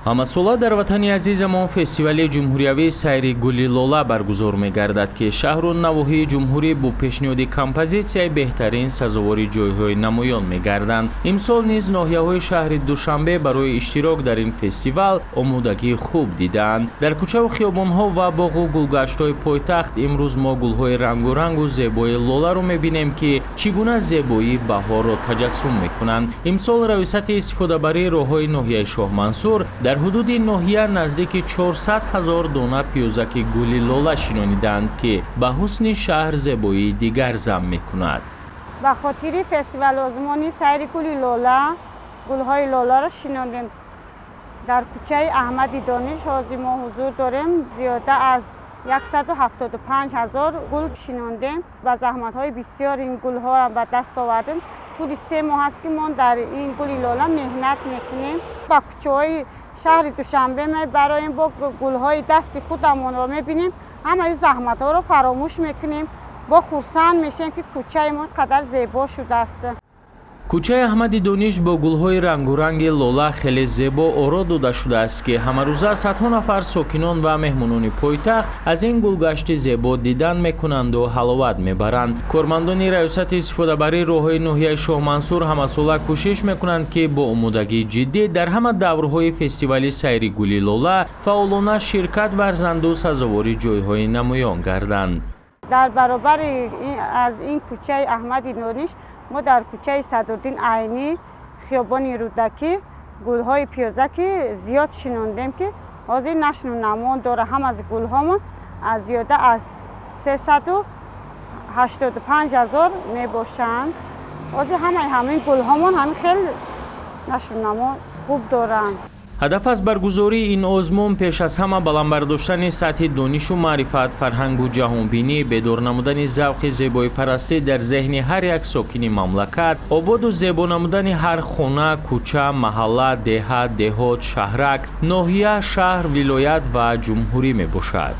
Ҳамасола дар ватани азизамон фестивали ҷумҳуриявии сайри гули лола баргузор мегардад, ки шаҳру навоҳии ҷумҳурӣ бо пешниҳоди композитсияи беҳтарин сазовори ҷойҳои намоён мегарданд. Имсол низ ноҳияҳои шаҳри Душанбе барои иштирок дар ин фестивал омодагии хуб дидаанд. Дар кӯчаву хиёбонҳо ва боғу гулгаштҳои пойтахт имрӯз мо гулҳои рангорангу зебои лоларо мебинем, ки чӣ гуна зебоии баҳорро таҷассум мекунанд. Имсол раёсати истифодабарии роҳҳои ноҳияи Шоҳмансур дар ҳудуди ноҳия наздики 400 ҳазор дона пиёзаки гули лола шинонидаанд, ки ба ҳусни шаҳр зебоии дигар зам мекунад. Ба хотири фестивал озмони сайри гули лола гулҳои лоларо шинондем. Дар кӯчаи Аҳмади Дониш ҳозир мо ҳузур дорем. Зиёда аз 175 ҳазор гул шинондем. Ба заҳматҳои бисёр ин гулҳоро ба даст овардем. Тӯли 3 моҳ аст, ки мо дар ин гули лола меҳнат мекунем. Ба кӯчаҳои шаҳри Душанбе мебароем, бо гулҳои дасти худамонро мебинем, ҳамаи заҳматҳоро фаромӯш мекунем, бо хурсанд мешавем, ки кӯчаи мо қадар зебо шудааст. Кӯчаи Аҳмади Дониш бо гулҳои рангуранги лола хеле зебо оро дода шудааст, ки ҳамарӯза садҳо нафар сокинон ва меҳмонони пойтахт аз ин гулгашти зебо дидан мекунанду ҳаловат мебаранд. Кормандони раёсати истифодабарии роҳҳои ноҳияи Шоҳмансур ҳамасола кӯшиш мекунанд, ки бо омодагии ҷиддӣ дар ҳама даврҳои фестивали сайри гули лола фаъолона ширкат варзанду сазовори ҷойҳои намоён гарданд. Дар баробари аз ин кӯчаи Аҳмади Дониш мо дар кӯчаи Садриддин Айнӣ, хиёбони Рӯдакӣ гулҳои пиёзаки зиёд шинондем, ки ҳозир нашну намо дора. Ҳам аз гулҳомон аз зиёда аз 385 ҳазор мебошанд. Ҳозир ҳамаи ҳамин гулҳомон ҳамин хел нашну намо хуб доранд. Ҳадаф аз баргузории ин озмун пеш аз ҳама баланд бардоштани сатҳи донишу маърифат, фарҳангу ҷаҳонбинӣ, бедор намудани завқи зебоипарастӣ дар зеҳни ҳар як сокини мамлакат, ободу зебо намудани ҳар хона, кӯча, маҳалла, деҳа, деҳот, шаҳрак, ноҳия, шаҳр, вилоят ва ҷумҳурӣ мебошад.